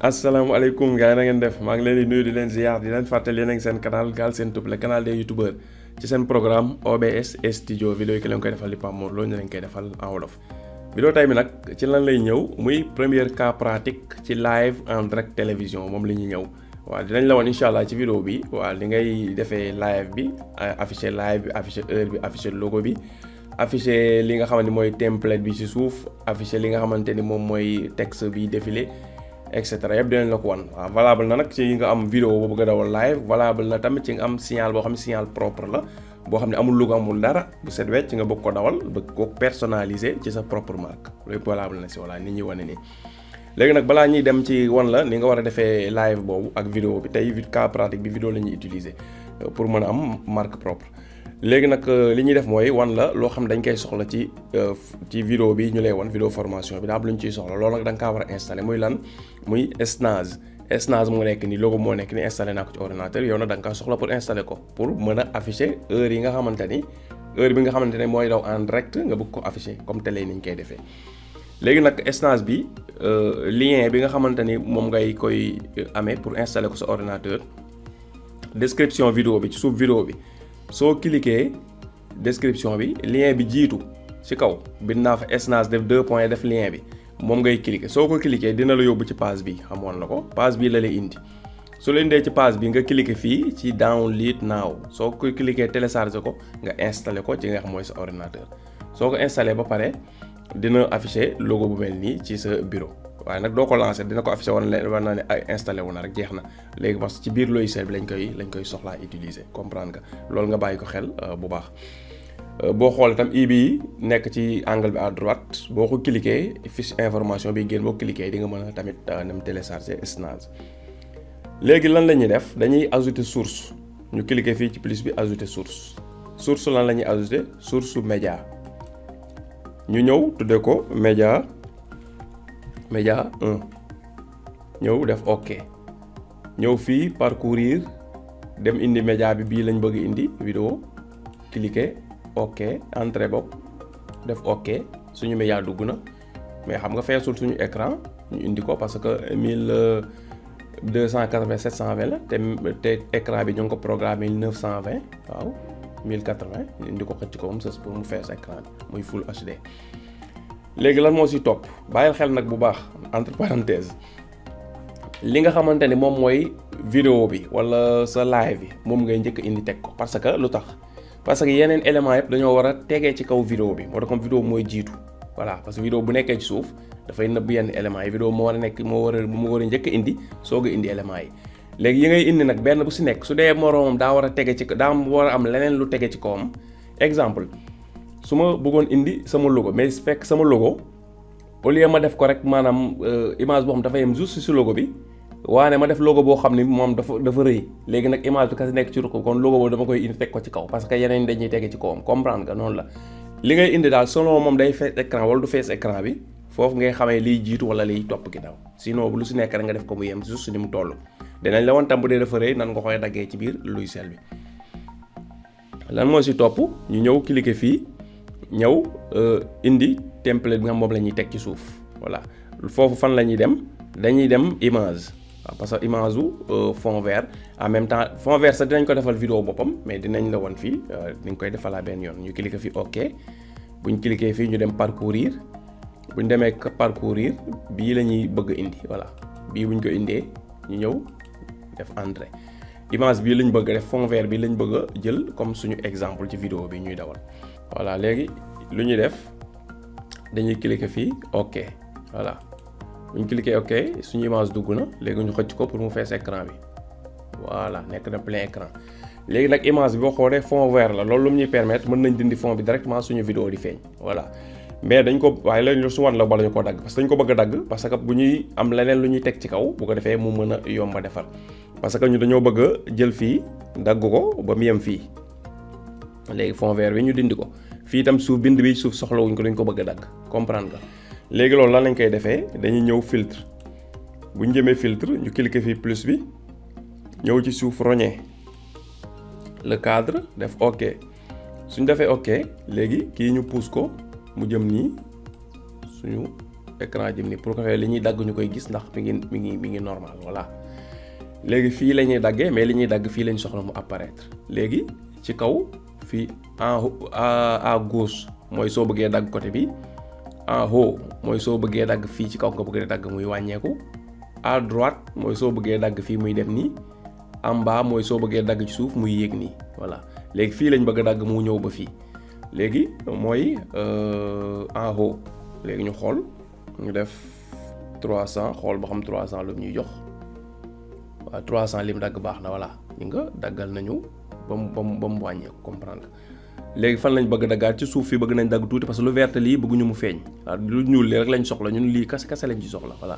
asalaamaaleykum gars yi na ngeen def maa ngi leen di nuyu di leen ziar di leen fàttali yéen a ngi seen canal Galsen Tube le canal des youtubeurs ci seen programme OBS studio vidéo yi ki leen koy defal li Pape Mor Lo ñu leen koy defal en wolof. vidéo tey bi nag ci lan lay ñëw muy premier cas pratique ci live en direct télévision moom la ñuy ñëw waaw dinañ la woon incha allah ci vidéo bi waaw li ngay defee live bi affiché live bi affiché heure bi affiché logo bi affiché li nga xamante ni mooy template bi ci suuf affiché li nga xamante ni moom mooy texte bi défilé et cetera yëpp dinañ la ko wan waaw valable na nag ci nga am vidéo boo bëgg a dawal live valable na tamit ci nga am signal boo xam ne signal propre la boo xam ne amul logo amul dara bu set wecc nga bëgg ko dawal bëgg ko personnaliser ci sa propre marque loolu valable na si voilà nit ñi wane nii. léegi nag balaa ñuy dem ci wan la ni nga war a defee live boobu ak vidéo bi tey cas pratique bi vidéo la ñuy utiliser pour mën a am marque propre. léegi nag li ñuy def mooy wan la loo xam dañ koy soxla ci vidéo bi ñu lay wan vidéo formation bi daa am lu ñu ciy soxla loolu nag da nga kaa war a installé muy lan muy Snaz moo nekk ni logo moo nekk ni installé naa ko ci ordinateur yow nag da nga kaa soxla pour installer ko pour mën a afficher heure yi nga xamante ni heure bi nga xamante ne mooy daw en direct nga bëgg ko afficher comme télé ni ñu koy defee. léegi nag Snaz bi lien bi nga xamante ni moom ngay koy amee pour installer ko sa ordinateur description vidéo bi ci suuf vidéo bi. soo cliquer description bi lien bi jiitu ci kaw bind naa fa Snaz def 2 points def lien bi moom ngay cliquer soo ko cliquer dina la yóbbu ci page bi xamoon na ko page bi la lay indi su la indee ci page bi nga cliquer fii ci download now soo ko cliquer télécharger ko nga installer ko ci nga xam mooy sa ordinateur soo ko installer ba pare dina afficher logo bu mel nii ci sa bureau waaye nag doo ko lancer dina ko afficher war na ne ay installé wu na rek jeex na léegi parce que ci biir logiciel bi lañ koy soxlaa utiliser comprendre nga loolu nga bàyyi ko xel bu baax. boo xoolee itam i bi nekk ci angle bi à droite boo ko cliquer fiche information bi génn boo cliquer di nga mën a tamit dem télécharger Snaz. léegi lan la ñuy def dañuy ajouter source ñu cliquer fii ci plus bi ajouter source lan la ñuy ajouter source média ñu ñëw tuddee ko média 1 ñëw def ok ñëw fii parcourir dem indi média bi bii lañ bëgg indi vidéo cliquer ok entrée bopp def ok suñu média dugg na mais xam nga feesul suñu écran ñu indi ko parce que 1280 720 la te écran bi ñu ngi ko programmé 920 waaw 1080 ñu indi ko xëcc ko moom sës pour mu fees écran bi muy full HD. léegi lan moo si topp bàyyil xel nag bu baax entre parenthèse li nga xamante ni moom mooy vidéo bi wala sa live bi moom ngay njëkk indi teg ko parce que lu tax parce que yeneen éléments yëpp dañoo war a tegee ci kaw vidéo bi moo tax comme vidéo mooy jiitu voilà parce que vidéo bu nekkee ci suuf dafay nëbb yenn éléments yi vidéo moo war a nekk moo war a njëkk indi soog a indi éléments yi léegi yi ngay indi nag benn bu si nekk su dee moroomam daa war a tege ci daa war a am leneen lu tege ci kawam exemple su ma bëggoon indi sama logo mais fekk sama logo au lieu ma def ko rek maanaam image boo xam dafa yem juste ci logo bi waane ma def logo boo xam ni moom dafa rëy léegi nag image bi kasi nekk ci ruq kon logo boobu dama koy indi teg ko ci kaw parce que yeneen dañuy tege ci kawam comprendre nga noonu la li ngay indi daal selon moom day fees écran wala du fees écran bi foofu ngay xamee liy jiitu wala liy topp ginnaaw sinon lu si nekk rek nga def ko mu yem juste ni mu toll dinañ la woon tam bu dee dafa rëy nan nga koy daggee ci biir logiciel bi lan moo si topp ñu ñëw cliquer fii ñëw indi template bi nga xam moom la ñuy teg ci suuf voilà foofu fan la ñuy dem dañuy dem image waaw parce que image u fond vert en même temps fond vert sax dinañ ko defal vidéo boppam mais dinañ la woon fii dañ koy defalaa benn yoon ñu cliquer fii ok buñ cliquer fii ñu dem parcourir buñ demee parcourir bii la ñuy bëgg indi voilà bii buñ ko indee ñu ñëw def entrée image bii lañ bëgg def fond vert bi lañ bëgg a jël comme suñu exemple ci vidéo bi ñuy dawal voilà léegi lu ñuy def dañuy cliquer fii ok voilà bu ñu cliquer ok suñu image dugg na léegi ñu xëcc ko pour mu fees écran bi voilà nekk na plein écran léegi nag image bi boo xoolee fond vert la loolu lu mu ñuy permettre mën nañ dindi fond bi directement suñu vidéo di feeñ voilà mais dañ ko waaye lañu su wan la bala ñu ko dagg parce que dañ ko bëgg a dagg parce que bu ñuy am leneen lu ñuy teg ci kaw bu ko defee mu mën a yomba defar parce que ñu dañoo bëgg a jël fii dagg ko ba mu yem fii léegi fond vert bi ñu dindi ko fii itam suuf bind bi suuf soxlawuñ ko dañ ko bëgg a dagg comprendre nga léegi loolu lan lañ koy defee dañuy ñëw filtre bu ñu jëmee filtre ñu cliquer fii plus bi ñëw ci suuf rogner le cadre def ok suñ defee ok léegi kii ñu pousse ko mu jëm nii suñu écran jëm nii pour que li ñuy dagg ñu koy gis ndax mi ngi normal voilà. léegi fii la ñuy daggee mais li ñuy dagg fii lañ soxla mu apparaître léegi ci kaw fii à gauche mooy soo bëggee dagg côté bi, en haut mooy soo bëggee dagg fii ci kaw nga bëggee dagg muy wàññeeku, à droite mooy soo bëggee dagg fii muy def nii, en bas mooy soo bëggee dagg ci suuf muy yéeg nii voilà. léegi fii lañ bëgg a dagg mu ñëw ba fii léegi mooy en haut léegi ñu xool ñu def 300 xool ba xam 300 lu ñuy jox waaw 300 lim dagg baax na voilà ñi nga daggal nañu ba mu wàññeeku comprendre. léegi fan lañ bëgg daggaat ci suuf fii bëgg nañ dagg tuuti parce que lu vert lii bëgguñu mu feeñ waaw lu ñuul li rek lañ soxla ñun lii kase lañ ci soxla voilà.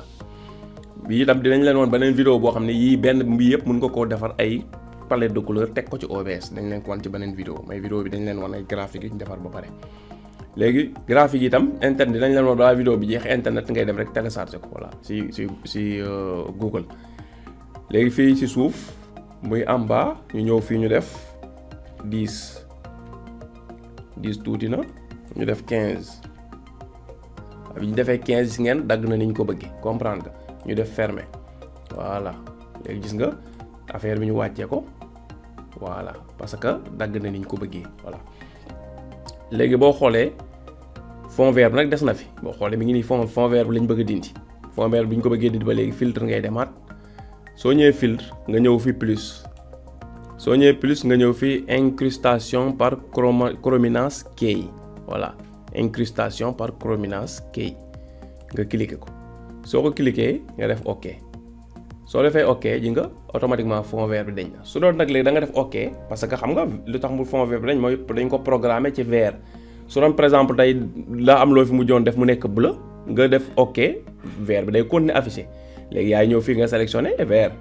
bii itam dinañ leen woon beneen vidéo boo xam ne yii benn bi yëpp mën nga koo defar ay palette de couleur teg ko ci OBS dañ leen ko wan ci beneen vidéo mais vidéo bi dañ leen wan ay graphique yi ñu defar ba pare. léegi graphique yi itam internet dinañ leen woon balaa vidéo bi jeex internet ngay dem rek télécharger ko voilà si Google. léegi fii ci suuf muy en bas ñu ñëw fii ñu def 10 tuuti na ñu def 15 bi ñu defee 15 gis ngeen dagg na ni ñu ko bëggee comprendre nga ñu def fermer voilà léegi gis nga affaire bi ñu wàccee ko voilà parce que dagg na ni ñu ko bëggee voilà. léegi boo xoolee fond vert bi nag des na fi boo xoolee mi ngi nii fond vert bi lañ bëgg a dindi fond vert bi ñu ko bëggee dindi ba léegi filtre ngay demaat soo ñëwee filtre nga ñëw fi plus soo ñëwee plus nga ñëw fi incrustation par chrominance key voilà incrustation par chrominance key nga cliquer ko soo ko cliquer nga def OK soo defee OK ji nga automatiquement fond vert bi dañ na su doon nag léegi da nga def OK parce que xam nga lu tax mu fond vert bi dañ mooy dañ ko programmer ci vert su doon par exemple tey la am loo fi mujjoon def mu nekk bleu nga def OK vert bi day continuer affiché léegi yaay ñëw fii nga sélectionné vert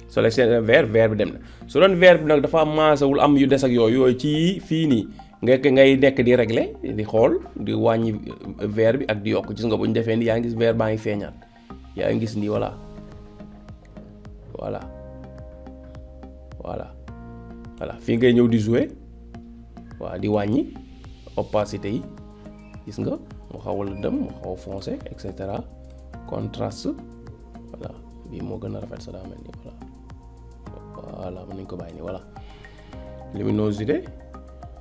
sélectionné vert bi dem na su doon vert bi nag dafa maasawul am yu des ak yooyu ci fii nii ngay nekk di régler di xool di wàññi vert bi ak di yokk gis nga bu ñu defee nii yaa ngi gis vert baa ngi feeñaat yaa ngi gis nii voilà fii ngay ñëw di jouer waaw di wàññi opacité yi gis nga mu xaw a lëndëm mu xaw a foncé et cetera contraste voilà bii moo gën a rafet sa daa mel ni voilà mën nañu ko bàyyi nii voilà luminosité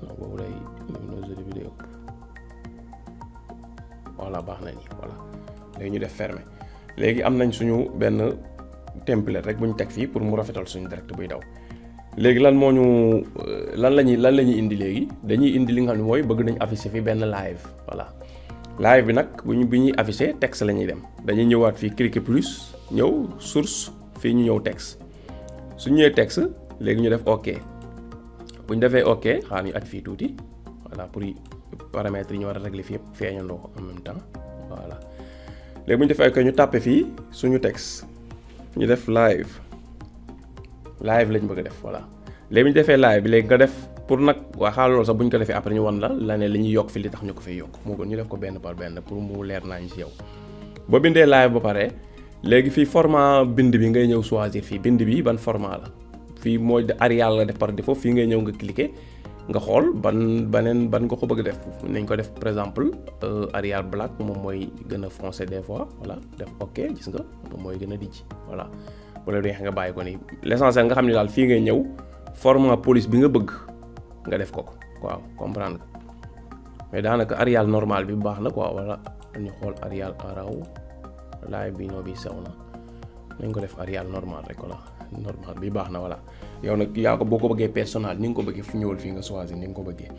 non boobu lay luminosité bi day ëpp voilà baax na nii voilà léegi ñu def fermer léegi am nañ suñu benn template rek bu ñu teg fii pour mu rafetal suñu direct buy daw léegi lan la ñuy indi léegi dañuy indi li nga xam ne mooy bëgg nañ afficher fi benn live voilà live bi nag bu ñuy afficher texte la ñuy dem dañuy ñëwaat fii cliquer plus ñëw source fii ñu ñëw texte su ñëwee texte léegi ñu def OK bu ñu defee OK xaar ñu aj fii tuuti voilà pour paramètres yi ñu war a régler fii yëpp feeñandoo ko en même temps voilà léegi bu ñu defee OK ñu tàppe fii suñu texte ñu def live lañ bëgg a def voilà léegi bu ñu defee live bi léegi nga def pour nag waa xaaral loolu sax bu ñu ko defee après ñu wan la ne li ñuy yokk fi li tax ñu ko fay yokk moo gën ñu def ko benn par benn pour mu leer nañ ci yow boo bindee live ba pare léegi fii format bind bi ngay ñëw choisir fii bind bi ban format la fii mooy Arial la def par défaut fii ngay ñëw nga cliquer nga xool ban nga ko bëgg def nañ ko def par exemple Arial black moom mooy gën a foncé des fois voilà def OK gis nga moom mooy gën a dijj voilà bu la neexee nga bàyyi ko nii l'essentiel nga xam ne daal fii ngay ñëw format police bi nga bëgg nga def ko waaw comprendre nga mais daanaka Arial normal bi baax na quoi wala ñu xool Arial araw live bi noo bi sew na nañ ko def Arial normal rek voilà normal bi baax na voilà yow nag yaa ko boo ko bëggee personnel ni nga ko bëggee fu ñëwal fii nga choisir ni nga ko bëggee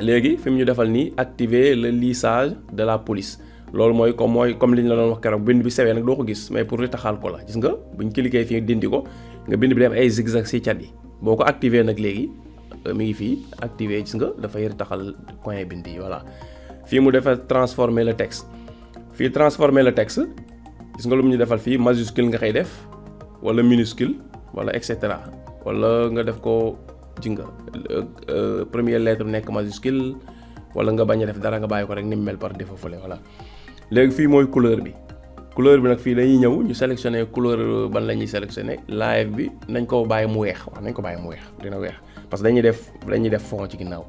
léegi fi mu ñu defal nii activer le lissage de la police loolu mooy comme li ñu la doon wax keroog bind bi sewee nag doo ko gis mais pour ritaxal ko la gis nga buñ cliquer fii dindi ko nga bind bi dem ay zigzag si cat yi boo ko activer nag léegi mi ngi fii activer gis nga dafay ritaxal coin bind yi voilà fii mu defal transformer le texte fii transformer le texte gis nga lu mu ñu defal fii majuscule nga koy def wala minuscule wala et cetera wala nga def ko ji nga première lettre nekk majuscule wala nga bañ a def dara nga bàyyi ko rek ni mu mel par défaut fële voilà léegi fii mooy couleur bi nag fii dañuy ñëw ñu sélectionner couleur ban la ñuy sélectionner live bi nañ ko bàyyi mu weex wax nañ ko bàyyi mu weex dina weex parce que dañuy def fond ci ginnaaw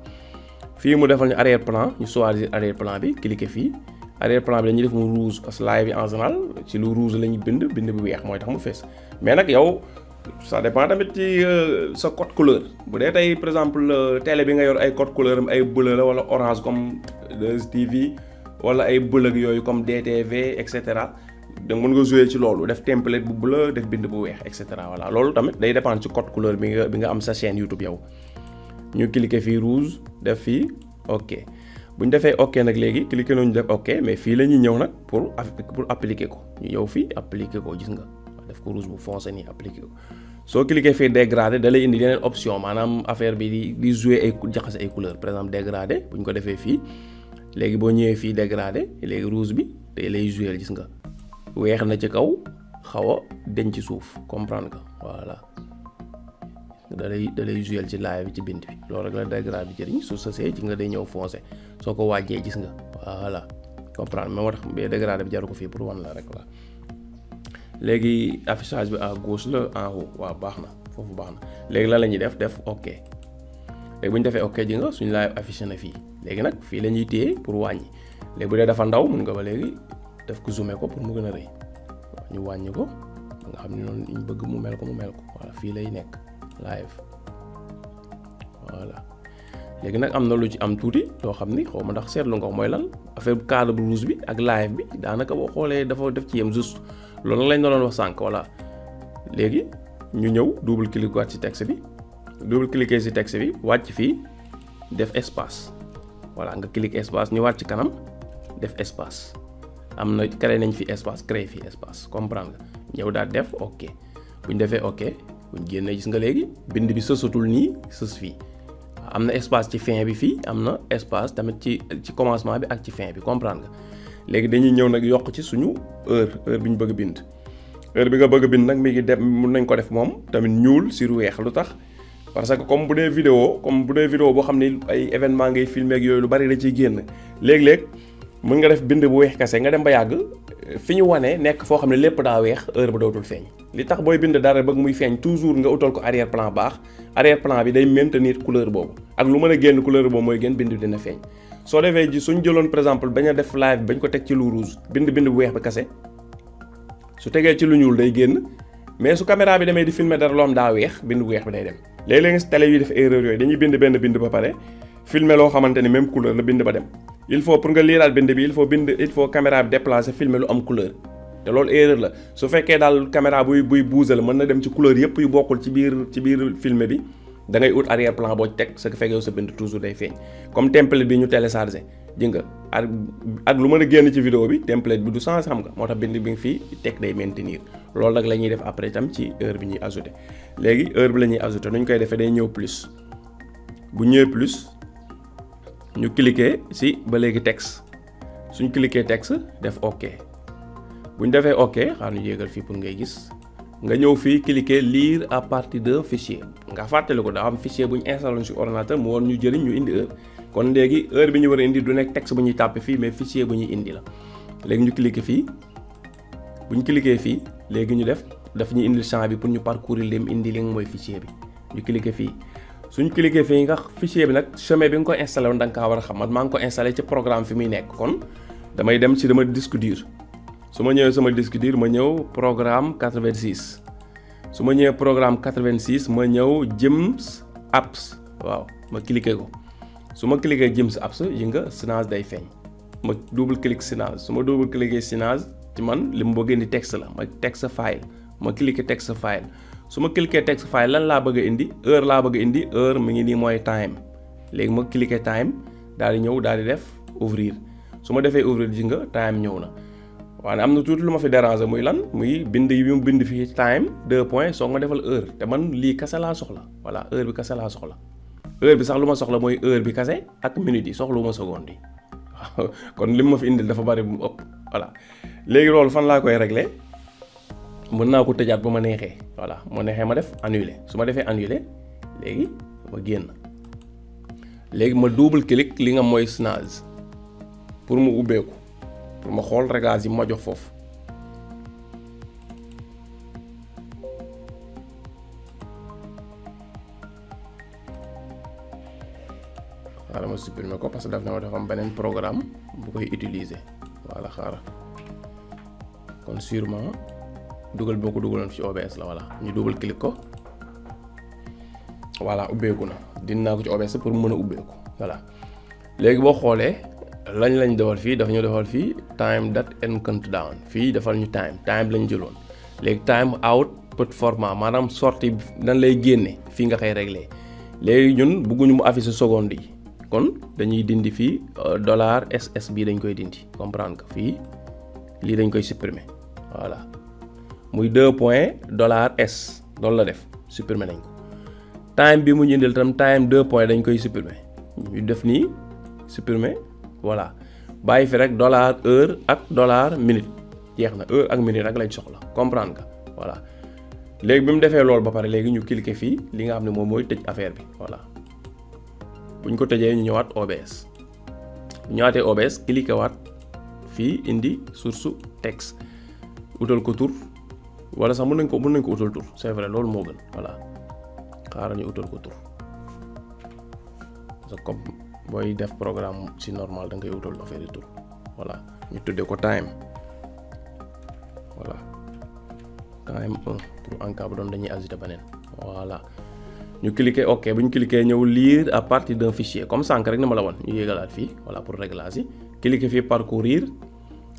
fii mu defal ñu arrière plan ñu choisir arrière plan bi cliquer fii arrière plan bi dañuy def mu rouge parce que live yi en général ci lu rouge la ñuy bind bu weex mooy tax mu fees mais nag yow ça dépend tamit ci sa code couleur bu dee tey par exemple télé bi nga yor ay code couleur am ay bleu la wala orange comme 2STV wala ay bleu yooyu comme DTV et cetera donc mën nga jouer ci loolu def template bu bleu def bind bu weex et cetera voilà loolu tamit day dépendre ci code couleur bi nga am sa chaîne YouTube yow. ñu cliquer fii rouge def fii ok bu ñu defee ok nag léegi cliquer nañu def ok mais fii la ñuy ñëw nag pour appliquer ko ñu ñëw fii appliquer ko gis nga def ko rouge bu foncé nii appliquer ko soo cliquer fii dégradé da lay indi yeneen option maanaam affaire bi di jouer ay jaxase ay couleurs par exemple dégradé bu ñu ko defee fii léegi boo ñëwee fii dégradé léegi rouge bi day lay jouer gis nga weex na ci kaw xaw a denc ci suuf comprendre nga voilà. da lay jouer ci live bi ci bind bi loolu rek la dégradé bi jëriñ su sasee ci nga day ñëw foncé soo ko wàññee gis nga voilà comprendre mais moo tax ba dégradé bi jaru ko fii pour wan la rek la léegi affichage bi à gauche la en haut waaw baax na foofu baax na léegi lan la ñuy def ok léegi bu ñu defee ok ji nga suñu live affiché na fii léegi nag fii la ñuy téye pour wàññi léegi bu dee dafa ndaw mun nga ba léegi def ko zoomé ko pour mu gën a rëy waaw ñu wàññi ko nga xam ne noonu ñu bëgg mu mel ko voilà fii lay nekk live voilà léegi nag am na lu ci am tuuti loo xam ni xaw ma ndax seetlu nga ko mooy lan affaire cadre bu rouge bi ak live bi daanaka boo xoolee dafa def ci yem juste loolu nag lañ doon wax sànq voilà léegi ñu ñëw double clic waat ci texte bi double cliquer ci texte bi wàcc fii def espace voilà nga clic espace ñu wàcc ci kanam def espace am na créé nañ fi espace créé fi espace comprendre nga ñëw daal def ok bu ñu defee ok. buñ génnee gis nga léegi bind bi sësatul nii sës fii am na espace ci fin bi fii am na espace tamit ci commencement bi ak ci fin bi comprendre nga léegi dañuy ñëw nag yokk ci suñu heure bi ñu bëgg bind heure bi nga bëgg bind nag mi ngi dem mun nañ ko def moom tamit ñuul sur weex lu tax parce que comme bu dee vidéo boo xam ne ay événement ngay filmer ak yooyu lu bari da ciy génn léeg-léeg mën nga def bind bu weex kese nga dem ba yàgg fi ñu wanee nekk foo xam ne lépp daa weex heure ba dootul feeñ li tax booy bind dara bëgg muy feeñ toujours nga utal ko arrière plan baax arrière plan bi day maintenir couleur boobu ak lu mën a génn couleur boobu mooy gën bind bi dina feeñ soo defee ji suñ jëloon par exemple bañ a def live bañ ko teg ci lu rouge bind bu weex ba kese su tegee ci lu ñuul day génn mais su caméra bi demee di filmer dara loo xam daa weex bind bu weex bi day dem léeg-léeg nga si télé yi def erreur yooyu dañuy bind benn bind ba pare filmer loo xamante ni même couleur la bind ba dem il faut pour nga liiraat bind bi il faut caméra bi déplacer filmer lu am couleur te loolu erreur la su fekkee daal caméra buy bouger la mën na dem ci couleur yëpp yu bokkul ci biir filmer bi da ngay ut arrière plan boo ci teg ce qui fait que sa bind toujours day feeñ comme template bi ñu téléchargé ji nga ak lu mën a génn ci vidéo bi template bi du sens xam nga moo tax bind bi nga fii teg day maintenir loolu nag la ñuy def après tam ci heure bi ñuy ajouté léegi heure bi la ñuy ajouté nu ñu koy defee day ñëw plus bu ñëwee plus ñu cliquer ci ba léegi texte suñ cliquer texte def ok bu ñu defee ok xaar ñu yéegal fii pour ngay gis nga ñëw fii cliquer lire à partir d'un fichier nga fàttali ko daa am fichier bu ñu installé ci ordinateur mu war ñu jëriñ ñu indi heure kon léegi heure bi ñu war a indi du nekk texte bu ñuy tàppe fii mais fichier bu ñuy indi la léegi ñu cliquer fii bu ñu cliquer fii léegi ñu daf ñu indil champ bi pour ñu parcourir lim indi li nga mooy fichier bi ñu cliquer fii suñ cliquer fii nga fichier bi nag chemin bi nga ko installé woon da nga kaa war a xam man maa ngi ko installé ci programme fi muy nekk kon damay dem ci dama disque dur su ma ñëwee sama disque dur ma ñëw programme 86 su ma ñëwee programme 86 ma ñëw Jeems apps waaw ma cliquer ko su ma cliquer Jeems apps yi nga Synage day feeñ ma double clic Synage su ma double cliquer Synage ci man li mu bëgg indi texte la ma texte file ma cliquer texte file su ma cliquer texte file lan laa bëgg a indi heure laa bëgg a indi heure mi ngi nii mooy time léegi ma cliquer time daal di ñëw daal di def ouvrir su ma defee ouvrir ji nga time ñëw na waaye am na tuuti lu ma fi déranger muy lan muy bind yi mu bind fii time 2 points soo nga defal heure te man lii kase laa soxla voilà heure bi kase laa soxla heure bi sax lu ma soxla mooy heure bi kase ak minutes yi soxlu ma seconde yi waaw kon li ma fi indil dafa bari bu mu ëpp voilà léegi loolu fan laa koy régler mën naa ko tëjaat bu ma neexee voilà moo neexee ma def annuler su ma defee annuler léegi ma génn léegi ma double clic li nga mooy Synage pour mu ubbeeku pour ma xool réglage yi ma jox foofu xaaral ma supprimer ko parce que daf na ma dafa am beneen programme bu koy utiliser voilà xaaral kon sûrement dugal boo ko dugaloon ci OBS la voilà ñu double clic ko voilà ubbeeku na dinaa ko ci OBS pour mën a ubbeeku voilà léegi boo xoolee lañ defal fii dafa ñu defal fii time date and countdown fii defal ñu time lañ jëloon léegi time out put format maanaam sortie nan lay génne fii nga koy régler léegi ñun bëgguñu mu afficher seconde yi kon dañuy dindi fii $SS bi dañ koy dindi comprendre que fii lii dañ koy supprimer voilà muy $S loolu la def supprimer nañ ko time bi mu ñu indil tam time dañ koy supprimer ñu def nii supprimer voilà bàyyi fi rek $heure ak $minute jeex na heure ak minute rek lañ soxla comprendre nga voilà léegi bi mu defee loolu ba pare léegi ñu cliquer fii li nga xam ne moom mooy tëj affaire bi voilà bu ñu ko tëjee ñu ñëwaat OBS bu ñëwaatee OBS cliquer waat fii indi source texte utal ko tur wala sax mën nañ ko utal tur c'est vrai loolu moo gën voilà xaaral ñu utal ko tur parce que comme booy def programme si normal da ngay utal affaire yi tur voilà ñu tuddee ko time voilà time 1 pour en cas bu doon dañuy ajouter beneen voilà ñu cliquer ok bu ñu cliquer ñëw lire à partir d'un fichier comme sànq rek ni ma la woon ñu yéegalaat fii voilà pour réglage yi cliquer fii parcourir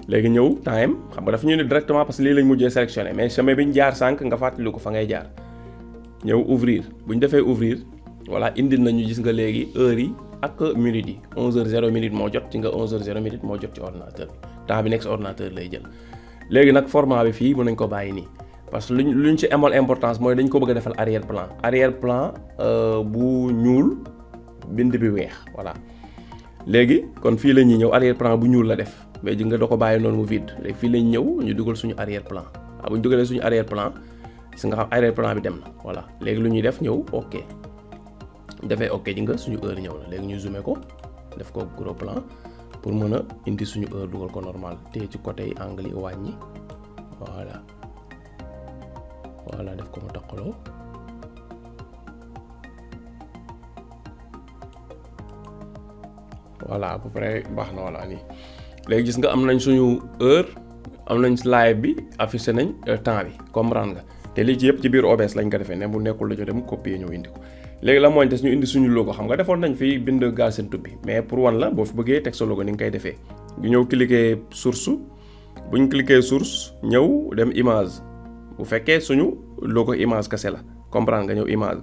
léegi ñëw time xam nga dafa ñu ne directement parce que lii lañ mujjee sélectionné mais chemin bi ñu jaar sànq nga fàttali ko fa ngay jaar ñëw ouvrir bu ñu defee ouvrir voilà indil nañu gis nga léegi heure yi ak minutes yi 11h00 moo jot ci nga 11h00 moo jot ci ordinateur bi temps bi nekk si ordinateur lay jël léegi nag format bi fii mën nañ ko bàyyi nii parce que luñ ci amal importance mooy dañ ko bëgg a defal arrière plan bu ñuul bind bi weex voilà léegi kon fii la ñuy ñëw arrière plan bu ñuul la def mais ji nga doo ko bàyyi noonu mu vide léegi fii lañ ñëw ñu dugal suñu arrière plan waaw bu ñu dugalee suñu arrière plan si nga xam arrière plan bi dem na voilà léegi lu ñuy def ñëw ok defee ok ji nga suñu heure ñëw na léegi ñu zoomé ko def ko gros plan pour mën a indi suñu heure dugal ko normal te ci côté yi angle yi wàññi voilà def ko mu taqaloo voilà à peu près baax na voilà nii léegi gis nga am nañ suñu heure am nañ live bi affiché nañ temps bi comprendre nga te lii ci yëpp ci biir OBS lañ ko defee ne bu nekkul dañoo dem copier ñëw indi ko léegi la mooy des ñu indi suñu logo xam nga defoon nañ fi bind Galsen Tube bi mais pour wan la boo fi bëggee teg sa logo ni nga koy defee ñu ñëw cliquer source bu ñu cliquer source ñëw dem image bu fekkee suñu logo image kese la comprendre nga ñëw image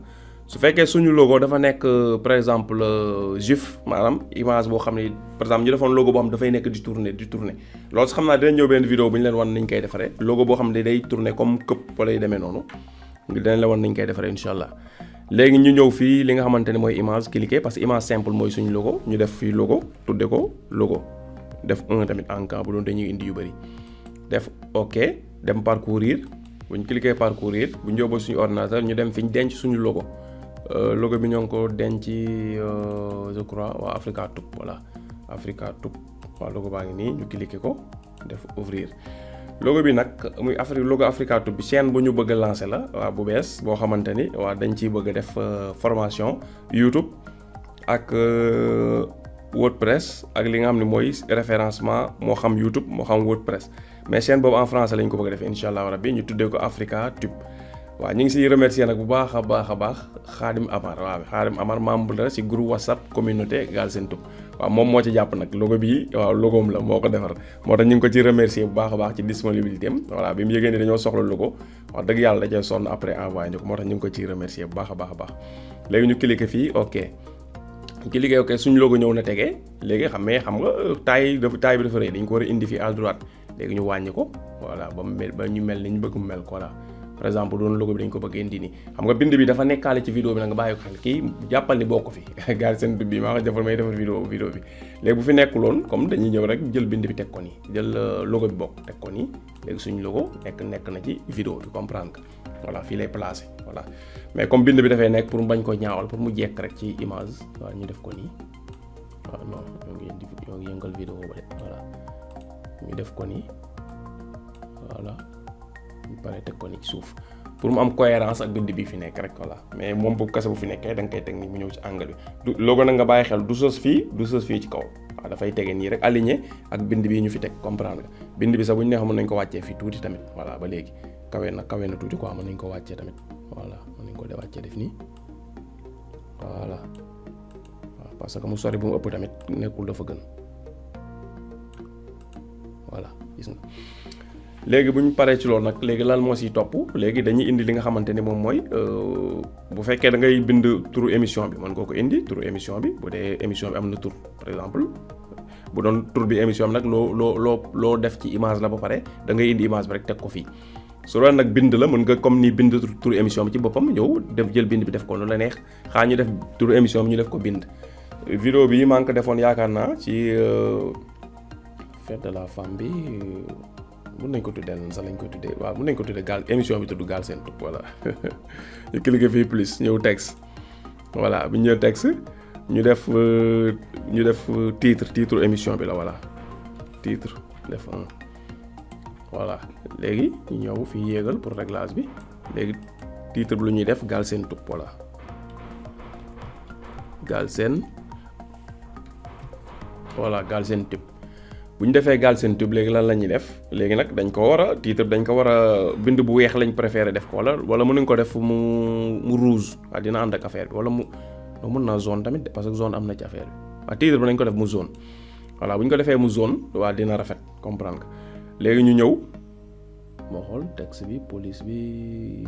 su fekkee suñu logo dafa nekk par exemple GIF maanaam image boo xam ne par exemple ñu defoon logo boo xam dafay nekk di tourner loolu sax xam naa dinañ ñëw benn vidéo bu ñu leen wan nañ koy defaree logo boo xam ne day tourner comme këpp wala yu demee noonu dinañ la wan nañ koy defaree incha allah léegi ñu ñëw fii li nga xamante ne mooy image cliquer parce que image simple mooy suñu logo ñu def fii logo tudde ko logo def un tamit en cas bu doon dañuy indi yu bëri def ok dem parcourir bu ñu cliquer parcourir bu ñu yóbboo suñu ordinateur ñu dem fi ñu denc suñu logo logo bi ñoo ngi ko denc je crois waa Africa Tube voilà Africa Tube waaw logo baa ngi nii ñu cliquer ko def ouvrir logo bi nag muy logo Africa Tube bi chaîne bu ñu bëgg a lancer la waa bu bees boo xamante ni waa dañ ciy bëgg a def formation YouTube ak WordPress ak li nga xam ne mooy référencement moo xam YouTube moo xam WordPress mais chaîne boobu en français lañ ko bëgg a def incha allah rabbi ñu tuddee ko Africa Tube waaw ñu ngi siy remercier nag bu baax a baax Khadim Amar waaw Khadim Amar membre la si groupe WhatsApp communauté Galsen Tube waaw moom moo ci jàpp nag logo bii waaw logoom la moo ko defar moo tax ñu ngi ko ci remercier bu baax a baax ci disponibilité am voilà bi mu yëgee ni dañoo soxla logo wax dëgg yàlla da cee sonn après envoyé ñu ko moo tax ñu ngi ko ciy remercier bu baax a baax léegi ñu cliquer fii ok cliquer ok suñu logo ñëw na tegee léegi xam nga taille bi dafa rëy dañ ko war a indi fii à droite léegi ñu wàññi ko voilà ba ñu mel ni ñu bëgg mu mel ko voilà par exemple doon logo bi dañ ko bëgg indi nii xam nga bind bi dafa nekkaale ci vidéo bi nag nga bàyyi ko xel kii jàppal ni bokk fi Galsen Tube bi maa ko defal may defar vidéo bi léegi bu fi nekkuloon comme dañuy ñëw rek jël bind bi teg ko nii jël logo bi bokk teg ko nii léegi suñu logo nekk na ci vidéo bi comprendre que voilà fii lay placé voilà mais comme bind bi dafay nekk pour mu bañ ko ñaawal pour mu jekk rek ci image waaw ñu def ko nii waaw non ñoo ngi yëngal vidéo ba de voilà ñu def ko nii voilà ñu pare teg ko ni ci suuf pour mu am cohérence ak bind bi fi nekk rek voilà mais moom bu kese bu fi nekkee da nga koy teg ni mu ñëw ci angle bi du logo nag nga bàyyi xel du sës fii ci kaw waaw dafay tege nii rek aligné ak bind bi ñu fi teg comprendre nga bind bi sax bu ñu neexoon mën nañ ko wàccee fii tuuti tamit voilà ba léegi kawe na tuuti quoi mën nañ ko wàccee tamit voilà mën nañ ko de wàccee def nii voilà waaw parce que mu sori bu mu ëpp tamit nekkul dafa gën voilà gis nga léegi bu ñu paree ci loolu nag léegi lan moo siy topp léegi dañuy indi li nga xamante ni moom mooy bu fekkee da ngay bind turu émission bi mën nga ko indi turu émission bi bu dee émission bi am na tur par exemple bu doon tur bi émission bi nag loo def ci image la ba pare da ngay indi image bi rek teg ko fii su doon nag bind la mën nga comme ni bind turu émission bi ci boppam ñëw def jël bind bi def ko nu la neex xaa ñu def turu émission bi ñu def ko bind. vidéo bi maa ngi ko defoon yaakaar naa ci fête de la femme bi. mën nañ ko tuddee lan sax lañ ko tuddee waaw mën nañ ko tuddee gaal émission bi tudd Galsen Tube voilà ñu cliquer fii plus ñëw texte voilà bu ñu ñëw texte ñu def titre émission bi la voilà titre def voilà léegi ñu ñëw fii yéegal pour réglage bi léegi titre bi lu ñuy def Galsen Tube voilà Galsen Tube bu ñu defee Galsen Tube léegi lan la ñuy def léegi nag dañ ko war a titre dañ ko war a bind bu weex lañ préféré def ko wala mën nañ ko def mu rouge waaw dina ànd ak affaire bi wala mën naa zone tamit parce que zone am na ci affaire bi waaw titre bi nañ ko def mu zone voilà bu ñu ko defee mu zone waa dina rafet comprendre nga léegi ñu ñëw moo xool texte bi police bi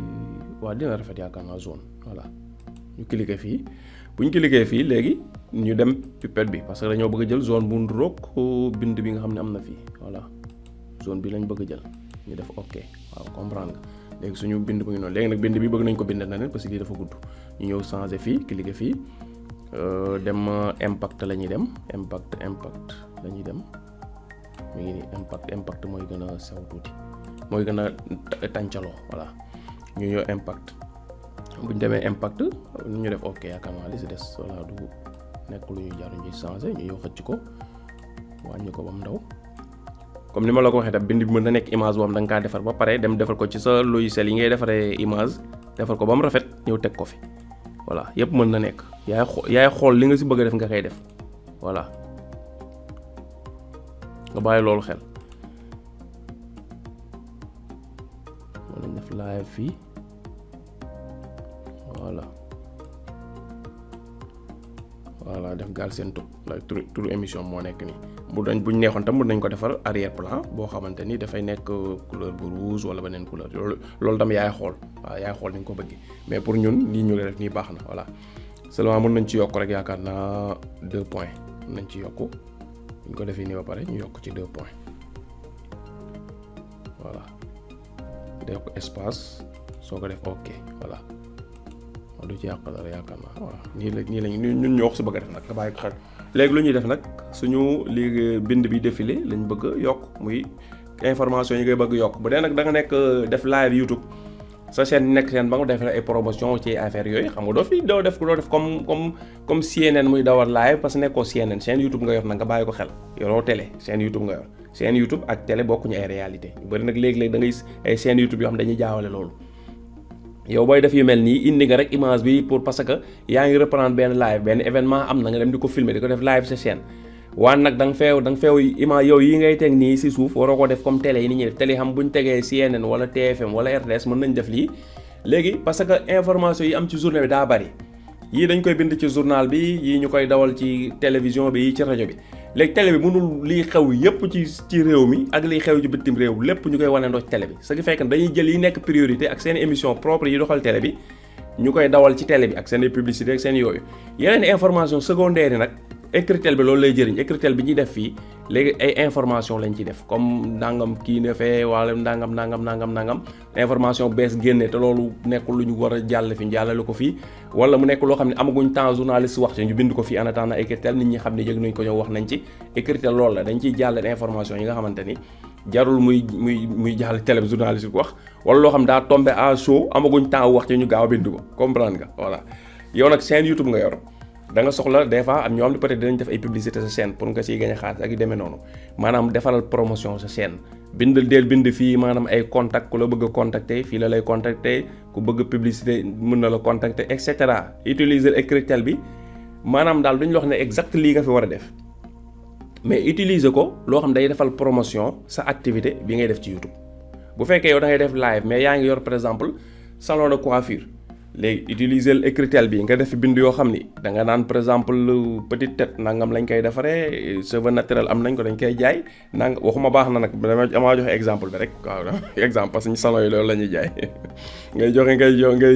waa dina rafet yaakaar naa zone voilà ñu cliquer fii bu ñu cliquer fii léegi ñu dem pipette bi parce que dañoo bëgg a jël zone bu nduroog bind bi nga xam ne am na fii voilà zone bi lañ bëgg a jël ñu def ok waaw comprendre nga léegi suñu bind bu ngi noonu léegi nag bind bi bëgg nañ ko bind na leen parce que lii dafa gudd ñu ñëw changer fii cliquer fii dem impact la ñuy dem impact la ñuy dem mu ngi nii impact mooy gën a sew tuuti mooy gën a tàncaloo voilà ñu ñëw impact bu ñu demee impact ñu def ok yaakaar naa li si des voilà du nekk lu ñu jaar ñu changé ñu ñëw xëcc ko wàññi ko ba mu ndaw comme ni ma la ko waxee tam bind bi mën na nekk image boo xam da nga kaa defar ba pare dem defal ko ci sa logiciel yi ngay defaree image defal ko ba mu rafet ñëw teg ko fi voilà yëpp mën na nekk yaay xool li nga si bëgg a def nga koy def voilà nga bàyyi loolu xel mën nañ def live fii voilà def Galsen Tube la turu émission moo nekk nii bu ñu neexoon tam mën nañ ko defar arrière plan boo xamante ni dafay nekk couleur bu rouge wala beneen couleur loolu tam yaay xool waaw yaay xool ni nga ko bëggee mais pour ñun lii ñu def nii baax na voilà seulement mën nañ ci yokk rek yaakaar naa 2 points mën nañ ci yokk bu ñu ko defee nii ba pare ñu yokk ci 2 points voilà da yokk espace soo ko def ok voilà du ci yàq dara yaakaar naa waaw nii lañ ñun ñoo wax su bëgg a def nag nga bàyyi ko xel léegi lu ñuy def nag suñu léegi bind bi défilé lañ bëgg a yokk muy information yi ngay bëgg yokk bu dee nag da nga nekk def live YouTube sa chaîne nekk chaîne ba nga def ay promotion ci affaire yooyu xam nga doo def comme CNN muy dawal live parce que nekkoo CNN chaîne YouTube nga yor nag nga bàyyi ko xel yoroo télé chaîne YouTube nga yor chaîne YouTube ak télé bokkuñu ay réalité ñu bëri nag léegi-léegi da ngay ay chaîne YouTube yoo xam dañuy jaawale loolu yow booy def yu mel nii indi nga rek image bi pour parce que yaa ngi reprendre benn live benn événement am na nga dem di ko filmer di ko def live sa chaîne waan nag da nga feew image yow yi ngay teg nii si suuf waroo ko def comme télé yi ni ñuy def télé xam bu ñu tegee CNN wala TFM wala RTS mën nañ def lii léegi parce que information yi am ci journée bi daa bari yii dañ koy bind ci journal bi yii ñu koy dawal ci télévision bi yii ci rajo bi léegi télé bi mënul liy xew yépp ci réew mi ak liy xew ci bitim réew lépp ñu koy wane ndoo ci télé bi ce qui fait que dañuy jël yi nekk priorité ak seen émission propre yi doxal télé bi ñu koy dawal ci télé bi ak seen publicité ak seen yooyu yeneen information secondaire yi nag écritel bi loolu lay jëriñ écritel bi ñuy def fii léegi ay information lañ ci def comme nangam kii ne fee wala nangam information bees génne te loolu nekkul lu ñu war a jàll fi ñu jàllale ko fii wala mu nekk loo xam ne amaguñ temps journaliste wax ci ñu bind ko fii en attendant écritel nit ñi xam ne yëg nañ ko ñëw wax nañ ci écritel loolu la dañ ciy jàllale information yi nga xamante ni jarul muy jàll télé bi journaliste ko wax wala loo xam daa tombé à chaud amaguñ temps wax ci ñu gaaw a bind ko comprendre nga voilà yow nag chaîne YouTube nga yor da nga soxla des fois am ñoo xam ne peut-être dinañ def ay publicité sa chaîne pour nga siy gagner xaalis ak yu demee noonu maanaam defaral promotion sa chaîne bind fii maanaam ay contact ku la bëgg a contacter fii la lay contacter ku bëgg publicité mën na la contacter et cetera utiliser écritel bi maanaam daal duñ la wax ne exact lii nga fi war a def mais utiliser ko loo xam day defal promotion sa activité bi ngay def ci YouTube. bu fekkee yow da ngay def live mais yaa ngi yor par exemple salon de coiffure léegi utiliser écritel bi nga def bind yoo xam ni da nga naan par exemple petite tête nangam lañ koy defaree cheveux naturel am nañ ko dañ koy jaay nanga waxuma baax na nag damaa joxe exemple bi rek waaw exemple parce que salon yi loolu la ñuy jaay ngay joxe ngay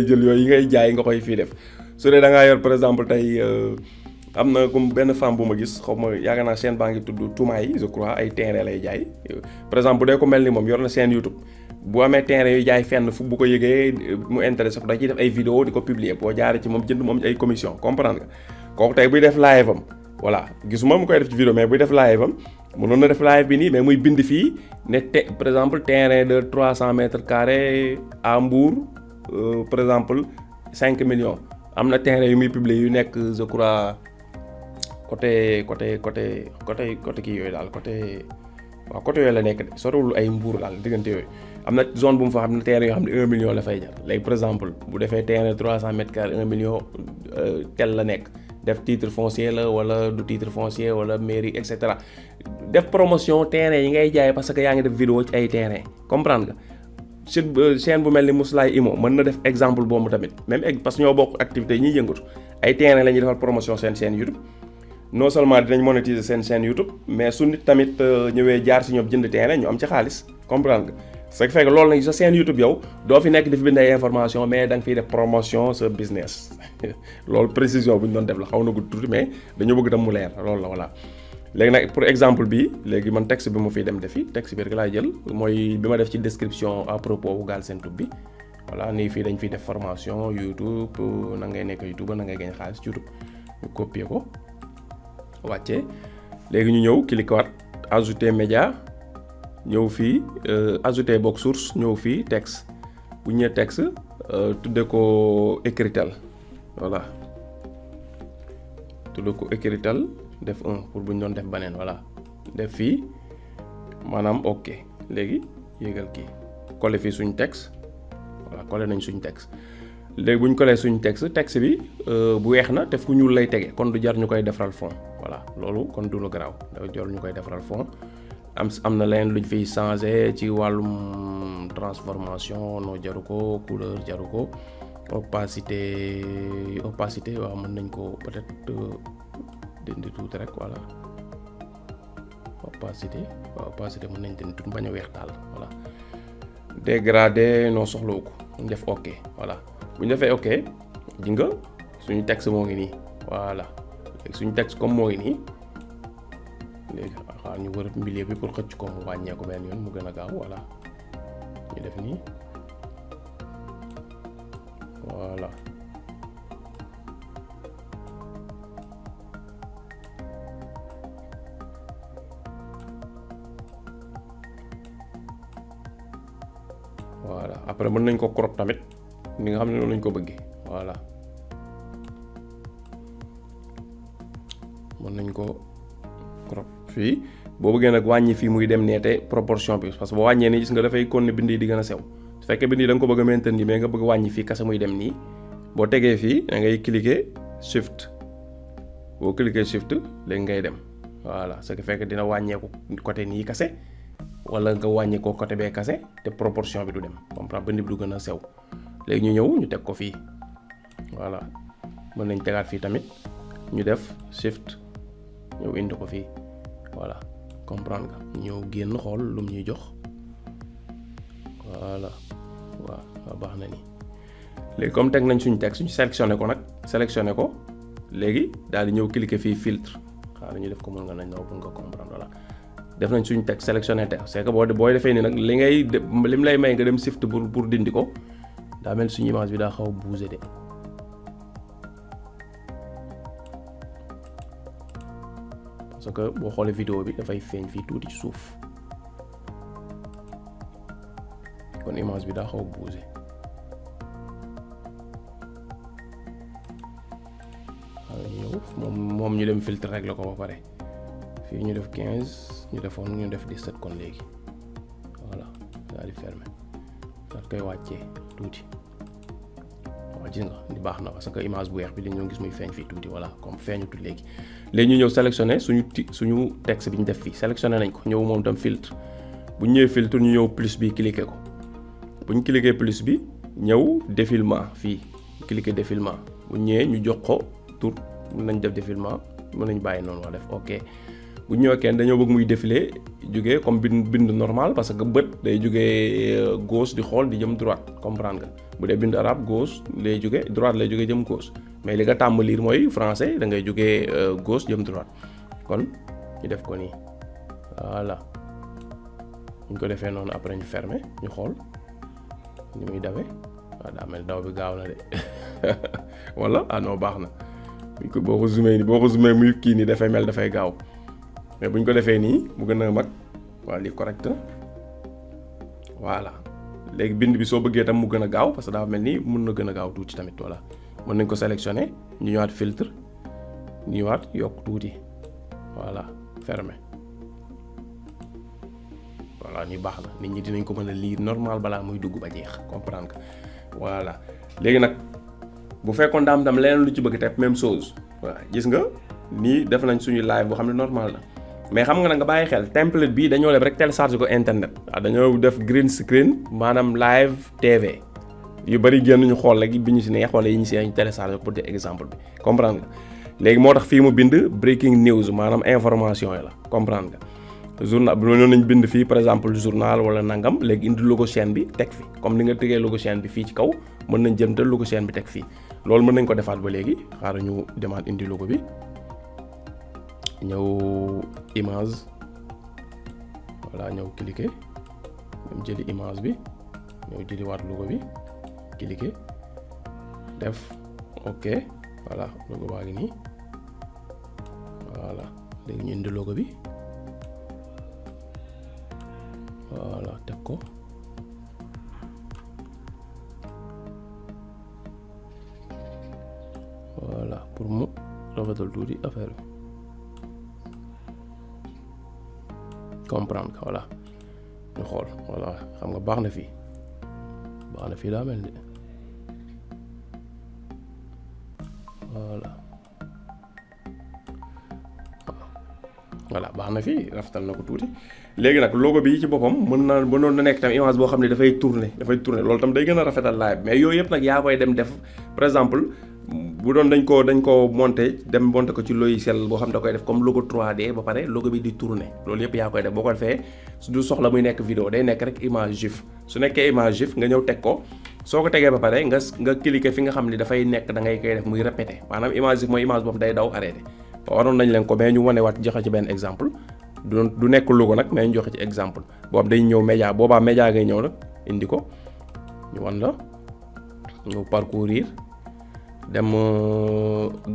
jël yooyu yi ngay jaay nga koy fii def su dee da ngaa yor par exemple tey am na comme benn femme bu ma gis xaw ma yaakaar naa chaîne baa ngi tudd Toumaay je crois ay terrain lay jaay par exemple bu dee ko mel ni moom yor na chaîne YouTube bu amee terrain yu jaay fenn fu bu ko yëgee mu intéressé ko da ciy def ay vidéo di ko publier boo jaaree ci moom jënd moom ay commission comprendre nga kooku tey buy def live am voilà gisuma mu koy def ci vidéo mais buy def live am mënoon na def live bi nii mais muy bind fii ne par exemple terrain de 300 mètres carrés à Mbour par exemple 5 millions am na terrain yu muy publier yu nekk je crois côté kii yooyu daal côté yooyu la nekk de soriwul ay Mbour daal diggante yooyu am na zone bu mu fa xam ne terrain yoo xam ne 1 million la fay jar léegi par exemple bu defee terrain 300 mètres carrés 1 million tel la nekk def titre foncier la wala du titre foncier wala mairie et cetera def promotion terrain yi ngay jaay parce que yaa ngi def vidéo ci ay terrain comprendre nga chaîne bu mel ni Mously Imo mën na def exemple boobu tamit même parce que ñoo bokk activité yi ñuy yëngatu ay terrain la ñuy defal promotion seen chaîne YouTube non seulement dinañ monétiser seen chaîne YouTube mais su nit tamit ñëwee jaar si ñoom jënd terrain ñu am ci xaalis comprendre nga ce qui fait que loolu nag sa chaîne YouTube yow doo fi nekk di fi bind ay information mais da nga fiy def promotion sa business loolu précision bu ñu doon def la xaw na gudd tuuti mais dañoo bëgg tam mu leer loolu la voilà. léegi nag pour exemple bi léegi man texte bi mu fiy dem defi texte bi rek laay jël mooy bi ma def ci description à propos bu Galsen Tube bi voilà nii fii dañ fiy def formation YouTube na ngay nekk YouTube na ngay gañ xaalis YouTube ñu copier ko wàccee léegi ñu ñëw cliquer waat ajouter média ñëw fii ajouter box source ñëw fii texte bu ñu ñëwee texte tudde ko écritel voilà tudde ko écritel def 1 pour bu ñu doon def beneen voilà def fii maanaam ok léegi yéegal kii coller fii suñ texte voilà coller nañ suñ texte léegi bu ñu coller suñ texte bi bu weex na te fu ñuul lay tege kon du jar ñu koy defaral fond voilà loolu kon du lu garaaw da jar ñu koy defaral fond am na leneen luñ fiy changer ci wàllum transformation noo jaru ko couleur jaru ko opacité waaw mën nañ ko peut-être dindi tuuti rek voilà opacité mën nañ dindi tuuti bañ a weex daal voilà dégradé noo soxlawu ko ñu def ok voilà bu ñu defee ok ji nga suñu texte moo ngi nii voilà léegi suñu texte comme moo ngi nii léegi xaar ñu wër milieu bi pour xëcc ko mu wàññeeku benn yoon mu gën a gaaw voilà ñu def nii voilà voilà après mën nañ ko crop tamit ni nga xam ne noonu lañ ko bëggee voilà mën nañ ko crop fii boo bëggee nag wàññi fii muy dem neete proportion bi parce que boo wàññee nii gis nga dafay kon ne bind yi di gën a sew su fekkee bind yi da nga ko bëgg a maintenir mais nga bëgg wàññi fii kase muy dem nii boo tegee fii da ngay cliquer shift boo cliquer shift léegi ngay dem voilà ce qui fait que dina wàññeeku côté nii kase wala nga wàññi ko côté bee kase te proportion bi du dem comprendre bind bi du gën a sew léegi ñu ñëw ñu teg ko fii voilà mën nañ tegaat fii tamit ñu def shift ñëw indi ko fii voilà comprendre nga ñëw génn xool lum ñuy jox voilà waaw baax na nii léegi comme teg nañ suñu texte suñu sélectionné ko léegi daal di ñëw cliquer fii filtre xaaral ñu def ko mën nga nañ naw pour nga comprendre voilà def nañ suñu texte sélectionné texte c'est que booy defee nii nag lim lay may nga dem shift pour dindi ko daa mel suñu image bi daa xaw a bouger de parce que boo xoolee vidéo bi dafay feeñ fii tuuti ci suuf kon image bi daa xaw a bouger ñëw moom ñu dem filtre rek la ko ba pare fii ñu def 15 ñu defoon ñu def 17 kon léegi voilà daal di fermer daal koy wàccee tuuti gis nga ni baax na parce que image bu weex bi dañoo gis muy feeñ fii tuuti voilà comme feeñutul léegi. léegi ñu ñëw sélectionné suñu texte bi ñu def fii sélectionné nañ ko ñëw moom tam filtre bu ñu ñëwee filtre ñu ñëw plus bi cliquer ko bu ñu cliquer plus bi ñëw défilement fii cliquer défilement bu ñëwee ñu jox ko tur mën nañ def défilement mën nañ bàyyi noonu wax def ok. bu ñu ñëwee kenn dañoo bëgg muy défilé jógee comme bind normal parce que bët day jógee gauche di xool di jëm droite comprendre nga bu dee bind arabe gauche lay jógee droite lay jógee jëm gauche mais li nga tàmm lire mooy français da ngay jógee gauche jëm droite kon ñu def ko nii voilà bu ñu ko defee noonu après ñu fermer ñu xool ni muy dawee waaw daa mel daw bi gaaw na de wala ah non baax na boo ko zoomé muy kii nii dafay mel dafay gaaw. mais bu ñu ko defee nii mu gën a mag waa lii correct voilà léegi bind bi soo bëggee tam mu gën a gaaw parce que daa mel ni mën na gën a gaaw tuuti tamit voilà mën nañ ko sélectionner ñu ñëwaat filtre ñu ñëwaat yokk tuuti voilà fermer voilà ñu baax na nit ñi dinañ ko mën a lire normal balaa muy dugg ba jeex comprendre que voilà léegi nag bu fekkoon daam tam leneen lu ci bëgg te même chose voilà gis nga nii def nañ suñu live boo xam ne normal na. mais xam nga nag nga bàyyi xel template bi dañoo def rek télécharge ko internet waaw dañoo def green screen maanaam live TV yu bari génn ñu xool rek bi ñu si neex wala yi ñu si ñu télécharge pour des exemple bi comprendre nga léegi moo tax fii mu bind breaking news maanaam information yi la comprendre nga journal bi noonu nañ bind fii par exemple journal wala nangam léegi indi logo chaîne bi teg fi comme ni nga tegee logo chaîne bi fii ci kaw mën nañ jëmtal logo chaîne bi teg fii loolu mën nañ ko defaat ba léegi xaaral ñu demaat indi logo bi ñëw image voilà ñëw cliquer dem jëli image bi ñëw jëli waat logo bi cliquer def ok voilà logo baa ngi nii voilà léegi ñu indi logo bi voilà teg ko voilà pour mu rafetal tuuti affaire bi comprendre voilà ñu xool voilà xam nga baax na fii daa mel ni voilà baax na fii rafetal na ko tuuti léegi nag logo bi ci boppam mënoon na nekk tam image boo xam ne dafay tourner loolu tam day gën a rafetal live mais yooyu yëpp nag yaa koy dem def par exemple bu doon dañ ko monter ko ci logiciel boo xam da koy def comme logo 3D ba pare logo bi di tourner loolu yëpp yaa koy def boo ko defee du soxla muy nekk vidéo day nekk rek image GIF su nekkee image GIF nga ñëw teg ko soo ko tegee ba pare nga cliquer fi nga xam ne dafay nekk da ngay koy def muy répéter maanaam image GIF mooy image boobu day daw arrêté waroon nañ leen ko mais ñu wanewaat joxe ci benn exemple du nekk logo nag mais ñu joxe ci exemple boobu day ñëw média boobaa média ngay ñëw nag indi ko ñu wan la ñëw parcourir dem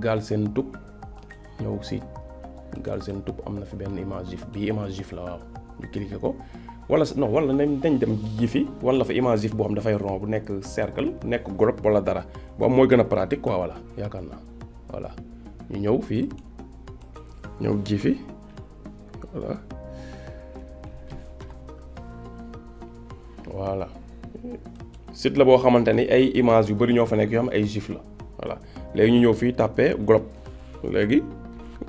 Galsen Tube ñëw si Galsen Tube am na fi benn image GIF bii image GIF la waaw ñu cliquer ko wala nañ dem GIF wala fa image GIF boo xam dafay rond bu nekk cercle nekk groupe wala dara boobu mooy gën a pratique quoi voilà yaakaar naa voilà ñu ñëw fii ñëw GIF voilà site la boo xamante ni ay image yu bari ñoo fa nekk yoo xam ay GIF la voilà léegi ñu ñëw fii tàppee globe léegi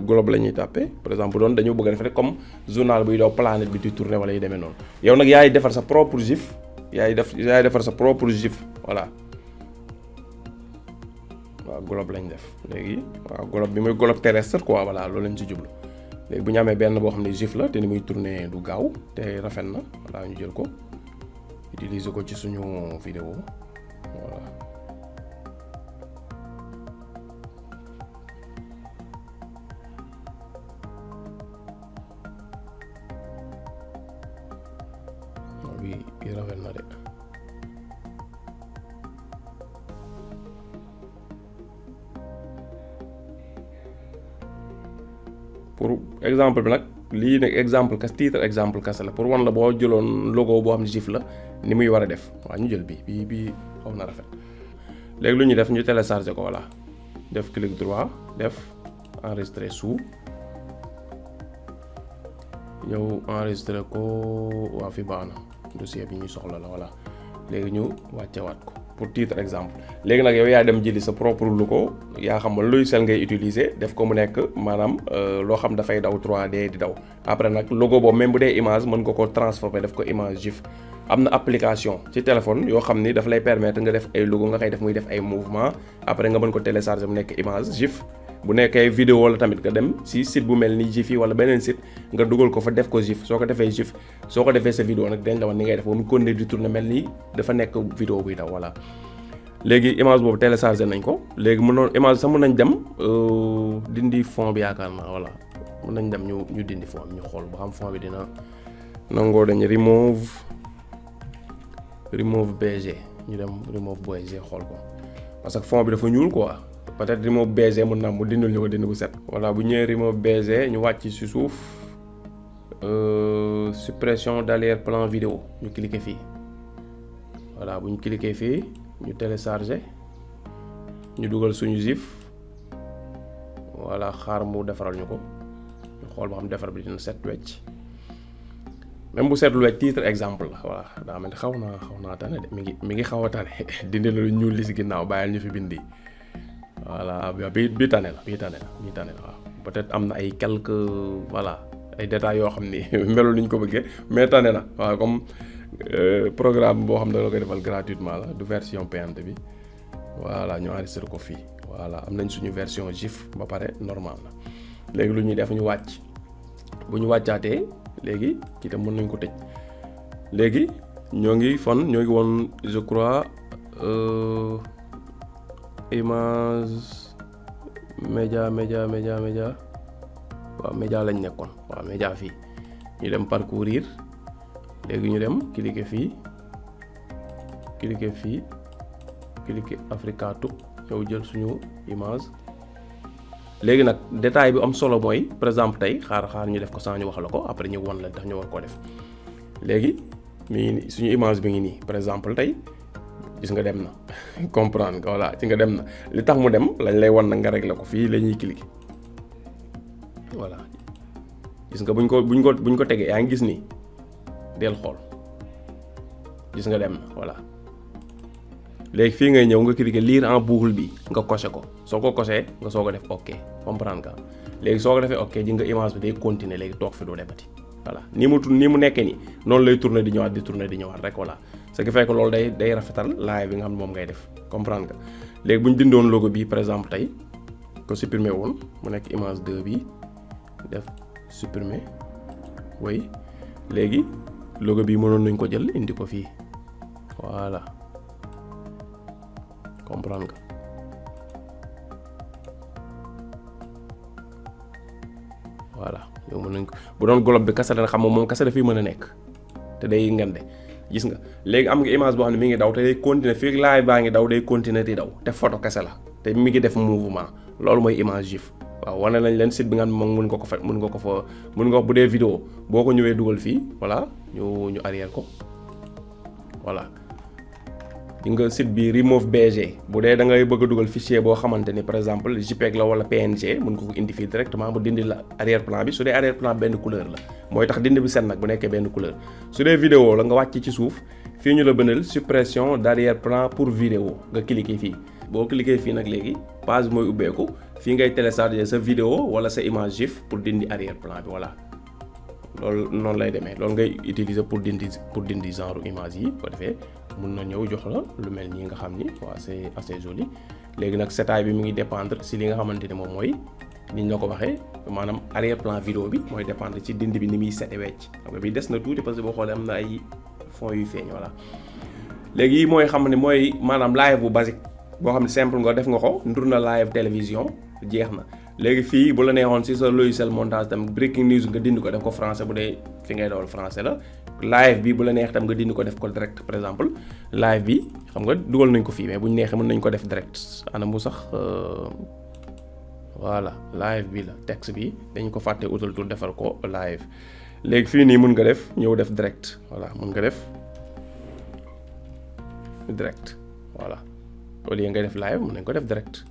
globe la ñuy tàppee par exemple doon dañoo bëgg a def rek comme journal buy daw planète bi di tourner wala yu demee noonu yow nag yaay defar sa propre GIF yaay defar sa propre GIF voilà waaw globe lañ def léegi waaw globe bi muy globe terrestre quoi voilà loolu lañ ci jublu léegi bu ñu amee benn boo xam ne GIF la te ni muy tourner du gaaw te rafet na voilà ñu jël ko utiliser ko ci suñu vidéo voilà bi rafet na de pour exemple bi nag lii nag exemple titre exemple kese la pour wan la boo jëloon logo boo xam ne GIF la ni muy war a def waaw ñu jël bii xaw na rafet léegi lu ñuy def ñu télécharger ko voilà def clic droit def enregistrer sous ñëw enregistrer ko waa fi baax na dossier bi ñuy soxla la voilà léegi ñu wàccewaat ko pour titre exemple. léegi nag yow yaa dem jëli sa propre logo yaa xam logiciel ngay utiliser def ko mu nekk maanaam loo xam dafay daw 3D di daw après nag logo boobu même bu dee image mën nga ko transformer def ko image GIF. am na application ci téléphone yoo xam ni daf lay permettre nga def ay logo nga koy def muy def ay mouvement après nga mën ko télécharger mu nekk image GIF. bu nekkee vidéo la tamit nga dem si site bu mel ni GIF yi wala beneen site nga dugal ko fa def ko GIF soo ko defee GIF soo ko defee sa vidéo nag dañ la wan ni ngay def ba mu continuer di tourner mel ni dafa nekk vidéo buy daw voilà. léegi image boobu télécharger nañ ko léegi mënoon image sax mën nañ dem dindi fond bi yaakaar naa voilà mën nañ dem ñu dindi fond bi ñu xool ba xam fond bi dina nangoo dañ remove BG ñu dem remove BG xool ko parce que fond bi dafa ñuul quoi. peut-être remove BG mën naa mu dindal ñu ko dindi bu set. voilà bu ñëwee remove BG ñu wàcc ci suuf suppression d'arrière-plan vidéo ñu cliquer fii voilà bu ñu cliquer fii ñu télécharger ñu dugal suñu GIF voilà xaar mu defaral ñu ko ñu xool ba xam defar bi dina set wecc même bu seetlu wecc titre exemple la voilà daa mel ni xaw naa tane de mi ngi xaw a tane dindi la lu ñuul li si ginnaaw bàyyil ñu fi bindi. voilà bi tane la waaw peut-être am na ay quelques voilà ay détails yoo xam ni melul ni ñu ko bëggee mais tane na waaw comme programme boo xam ne la koy defal gratuitement la du version payante bi voilà ñu enregistré ko fii voilà am nañ suñu version GIF ba pare normal la léegi lu ñuy def ñu wàcc bu ñu wàccaatee léegi kii tam mën nañ ko tëj léegi ñoo ngi woon je crois image média waaw média lañ nekkoon waaw média fii ñu dem parcourir léegi ñu dem cliquer Africa tout yow jël suñu image léegi nag détail bi am solo mooy par exemple tey xaar ñu def ko sans ñu wax la ko après ñu won la tax ñu war koo def léegi mi ngi suñu image bi ngi nii par exemple tey gis nga dem na comprendre nga voilà ci nga dem na li tax mu dem lañ lay wan nag nga régler ko fii la ñuy cliquer voilà gis nga buñ ko tegee yaa ngi gis nii del xool gis nga dem na voilà léegi fii ngay ñëw nga cliquer lire en boucle bi nga coché ko soo ko coché nga soo ko def ok comprendre nga léegi soo ko defee ok ji nga image bi day continuer léegi toog fi doo demati voilà ni mu nekkee nii noonu lay tourner di ñëwaat rek voilà ce qui fait que loolu day rafetal live bi nga xam ne moom ngay def comprendre nga léegi bu ñu dindoon logo bi par exemple tey ko supprimer woon mu nekk image 2 bi def supprimer way léegi logo bi mënoon nañ ko jël indi ko fii voilà comprendre nga voilà yow mën nañ ko bu doon globe bi kese la xam moom kese dafay mën a nekk te day ngande gis nga léegi am nga image boo xam ne mi ngi daw te day continuer fii live baa ngi daw day continuer di daw te photo kese la te mi ngi def mouvement loolu mooy image GIF waaw wane nañ leen site bi nga xam ne moom mën nga ko bu dee vidéo boo ko ñëwee dugal fii voilà ñu arrière ko voilà di nga site bi remove BG bu dee da ngay bëgg a dugal fichier boo xamante ni par exemple JPEG la wala PNG mën nga ko indi fii directement mu dindi la arrière plan bi su dee arrière plan benn couleur la mooy tax dindi bi set nag bu nekkee benn couleur su dee vidéo la nga wàcc ci suuf fii ñu la bënal suppression d'arrière plan pour vidéo nga cliquer fii boo cliquer fii nag léegi page mooy ubbeeku fii ngay télécharger sa vidéo wala sa image GIF pour dindi arrière plan bi voilà loolu noonu lay demee loolu ngay utiliser pour dindi genre image yi ko defee mun na ñëw jox la lu mel nii nga xam ni waaw c'est assez joli léegi nag setaay bi mi ngi dépendre si li nga xamante ne moom mooy ni ñu la ko waxee maanaam arrière plan vidéo bi mooy dépendre ci dindi bi ni muy sete wecc xam nga bi des na tuuti parce que boo xoolee am na ay fonds yu feeñ voilà léegi yi mooy xam ne mooy maanaam live bu basique boo xam ne simple nga def nga ko ndur na live télévision jeex na léegi fii bu la neexoon si sa logiciel montage tam breaking news nga dindi ko def ko français bu dee fi ngay dawal français la live bi bu la neex tam nga dindi ko def ko direct par exemple live bi xam nga dugal nañ ko fii mais bu ñu neexee mën nañ ko def direct ana mu sax voilà live bi la texte bi dañu ko fàtte utal tur defal ko live léegi fii nii mën nga def ñëw def direct voilà mën nga def direct voilà au lieu nga def live mën nañ ko def direct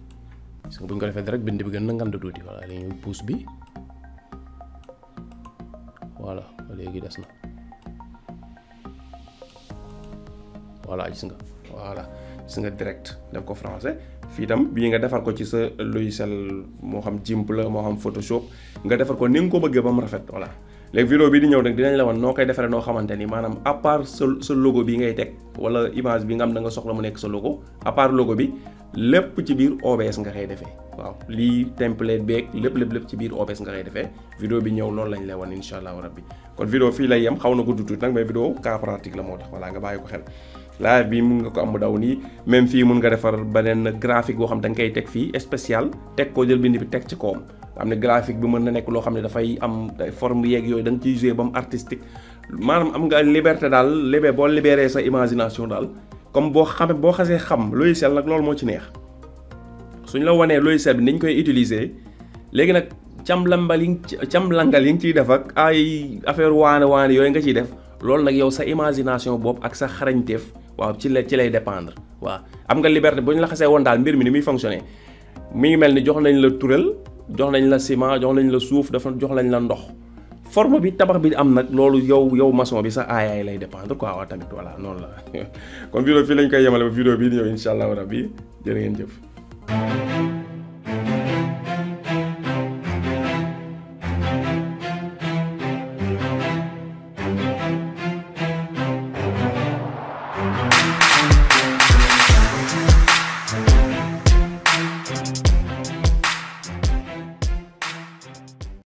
parce que bu ñu ko defee direct bind bi gën na ngand tuuti voilà dañuy pouce bi voilà léegi des na voilà gis nga voilà gis nga direct def ko français. fii itam bii nga defar ko ci sa logiciel moo xam GIMP la moo xam Photoshop nga defar ko ni nga ko bëggee ba mu rafet voilà. léegi vidéo bi di ñëw nag dinañ la wan noo koy defaree noo xamante ni maanaam à part sa logo bi ngay teg wala image bi nga am da nga soxla mu nekk sa logo à part logo bi lépp ci biir OBS nga koy defee waaw lii template beeg lépp ci biir OBS nga koy defee vidéo bi ñëw loolu lañ lay wan incha allahu rabbi kon vidéo fii lay yem xaw na gudd tuuti nag mais vidéo cas pratique la moo tax voilà nga bàyyi ko xel live bi mun nga ko am mu daw nii même fii mun nga defar beneen graphique boo xam da nga koy teg fii spécial teg ko jël bind bi teg ci kawam am ne graphique bi mën na nekk loo xam ne dafay am forme yeeg yooyu da nga ciy jouer ba mu artistique maanaam am nga liberté daal boo libéré sa imagination daal comme boo xasee xam logiciel nag loolu moo ci neex suñ la wanee logiciel bi niñ koy utiliser léegi nag camlangal yi nga ciy def ak ay affaire waane yooyu nga ciy def loolu nag yow sa imagination boobu ak sa xarañteef waaw ci lay dépendre waaw am nga liberté bu ñu la xasee woon daal mbir mi ni muy fonctionner mi ngi mel ni jox nañ la turel jox nañ la ciment jox nañ la suuf dafa jox nañ la ndox forme bi tabax bi am nag loolu yow maçon bi sa aayaay lay dépendre quoi waaw tamit voilà noonu la kon vidéo fii lañ koy yemale ba vidéo bii di ñëw incha allahu rabbi jërë ngeen jëf